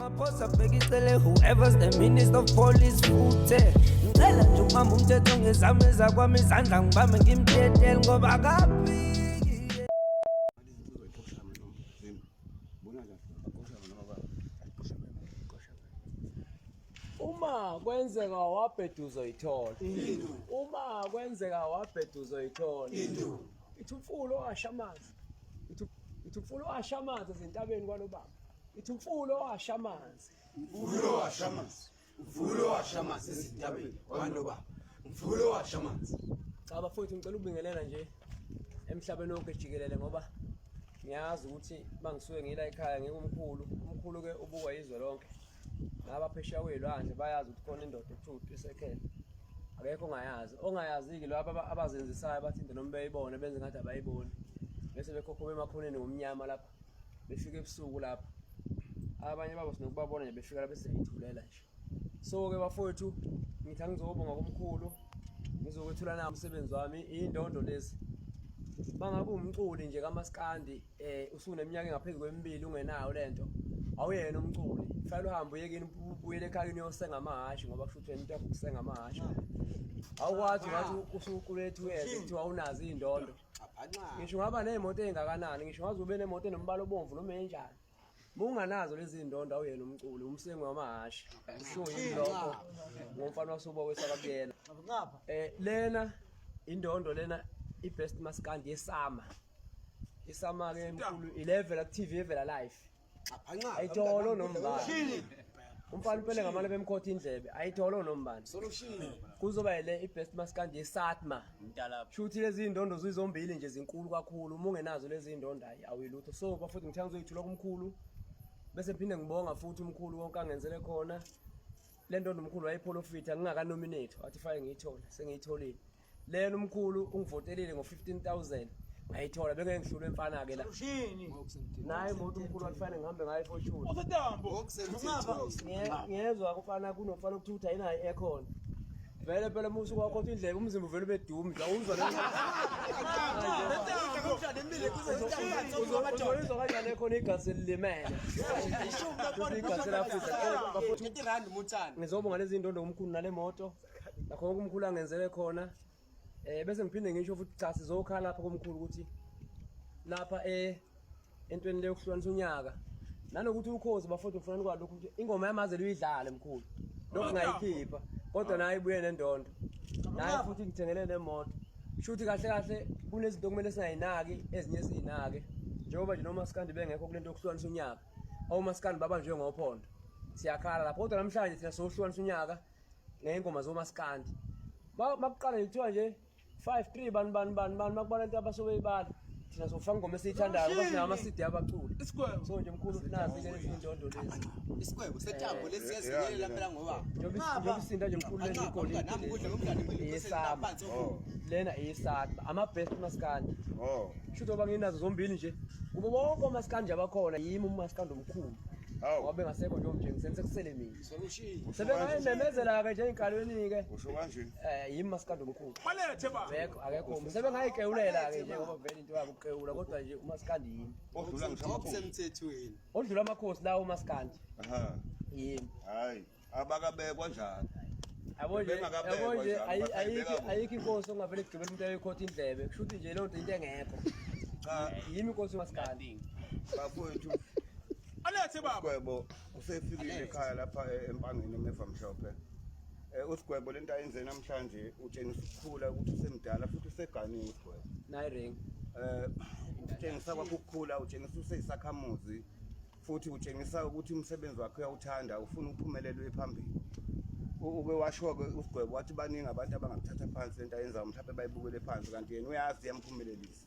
Ramaphosa bheka icele whoever's the minister of police futhe ngicela nje ukubamba umthetho ngezami ezakwami izandla ngibambe ngimtetele ngoba akaphiki. Uma kwenzeka wabheda uzoyithola. Uma kwenzeka wabheda uzoyithola. Ithi umfula owasha amanzi. Ithi umfula owasha amanzi ezintabeni kwalobaba. Ithi umfula owasha amanzi. Umfula owasha amanzi. Umfula owasha amanzi ezintabeni kwalobaba. Umfula owasha amanzi. Cha bafowethu, ngicela ukubingelela nje emhlabeni wonke jikelele, ngoba ngiyazi ukuthi mangisuke ngila ekhaya ngikumkhulu. Umkhulu ke ubukwa yizwe lonke. Nabaphesheya kwey'lwandle bayazi ukuthi khona indoda ekuthiwa uTwisekhele. Akekho ongayazi. Ongayazi-ke laba abazenzisayo bathi into noma beyibone benze ngathi abayiboni. Bese bekhokhoba emakhoneni ngomnyama lapha. Befika ebusuku lapha. Abanye babo sinokubabona nje befika lapha siyayithulela nje. So-ke bafowethu, ngithi angizobonga komkhulu, ngizokwethula na umsebenzi wami, iy'ndondo lezi. Mangabe uwumculi nje kamaskandi, usuneminyaka engaphezu kwemibili ungenayo lento, awuyena umculi. Kufanele uhambe uye kini, ubuyele ekhaya kini uyosenga amahhashi, ngoba kusho ukuthi wena into yakho ukusenga amahhashi. Awukwazi ungathi usuqule 2 years kuthiwa awunazo iy'ndondo. Ngisho ungaba ney'moto ey'ngakanani, ngisho ungaze ube nemoto enombala obomvu noma enjani, uma unganazo lezi zindondo awuyena umculi, umsengi wamahhashi. Usho yini lokho ngomfana wasuba wesakabuyela. Lena indondo lena i-best maskandi yeSAMA. ISAMA ke mkhulu i-level ku TV evela live. Ayitholo nombani. Umfana uphele ngamane bemkhotha indlebe, ayitholo nombani. Kuzoba ile i-best maskandi yeSATMA. Shuthi lezi zindondo zizombili nje zinkulu kakhulu, uma ungenazo lezi zindondo hayi awuyilutho. So bafowethu, ngithanda ngizoyithula kumkhulu bese ngiphinde ngibonga futhi umkhulu wonke angenzele khona. Le ndondo umkhulu wayiprofitha ngingakanominate, wathi fake ngiyithole, sengiyitholile. Lena umkhulu ungivotelile ngo-15,000 ngayithola, bengeke ngihlulwe mfana-ke la. Naye imoto umkhulu wathi fanele ngihambe ngayo iFortuner. Ngiyezwa kufana kunomfana okuthutha ayinayo i-aircon. Vele phela uma usuke wakhotha indlebe umzimba uvele ube dumi nje, awuzwa uzoyizwa kanjani ekhona igazi elilimele. Igazi lafisa. Ngizobonga lezi ndondo umkhulu nale moto. Nakho konke umkhulu angenzele khona. Bese ngiphinde ngisho futhi cha sizokhala lapha komkhulu ukuthi lapha entweni leyo kuhlukanisa unyaka. Nanokuthi ukhozi bafowethu ngifuna nikwazi lokhu ukuthi ingoma yamazela uyidlale mkhulu. Lokhu ngayikhipha kodwa naye ibuye nendondo. Naye futhi ngithengele nemoto. Shuthi kahle kahle kunezinto okumele singayinaki ezinye siyinake. Njengoba nje nomaskandi bengekho kulento yokuhlukanisa unyaka. Omaskandi babanjwe ngophondo. Siyakhala lapho kodwa namhlanje thina sohlukanisa unyaka ngey'ngoma zomaskandi. Makuqala nje kuthiwa nje 5 3 bani bani bani bani, makubala into abasobeyibala thina sofaka ingoma esiyithandayo ngoba sinawo ama-CD abaculi. So nje mkhulu, nazi ke lezi ndondo lezi. Isigwebo setambo lesiyazinyelela phela ngoba njengoba isinda nje mkhulu, lezi igolide eyesaba lena eyesaba ama-best maskandi. Shuthi ngoba nginazo zombili nje kubo bonke omaskandi abakhona, yimi umaskandi omkhulu. Ngoba bengasekho nje omtshengiseni, sekusele mina. Sebengayimemezela-ke nje ey'nkalweni-ke. Usho kanje. Yimi maskandi omkhulu. Balethe ba. Akekho, akekho. Sebengayikewulela-ke nje ngoba vele into yabo ukukewula, kodwa nje umaskandi yimi. Odlula ngisho amakhosi. Okusemthethweni. Odlula amakhosi lawo umaskandi. Aha. Yimi. Hayi, abakabekwa njalo. Yabo nje, Bengakabekwa yabo nje, njalo, ayikho basayibeka. Ayikho inkosi ongavele kugibela umuntu ayoyikhotha indlebe. Kusho ukuthi nje leyo nto into engekho. Cha, Yimi inkosi umaskandi. bafowethu, Alethe baba. uSigwebo usefikile ekhaya lapha eMpangeni eMeva Mhlophe. USigwebo lento ayenze namhlanje utshengisa ukukhula ukuthi usemdala futhi useganile uSigwebo. Nayi ring. Utshengisa kwakho ukukhula, utshengisa useyisakhamuzi futhi utshengisa ukuthi umsebenzi wakhe uyawuthanda, ufuna uphumelele uye phambili. Uke washo-ke uSigwebo wathi baningi abantu abangamthatha phansi lento ayenzayo, mhlawumbe bayibukele phansi, kanti yena uyazi iyamphumelelisa.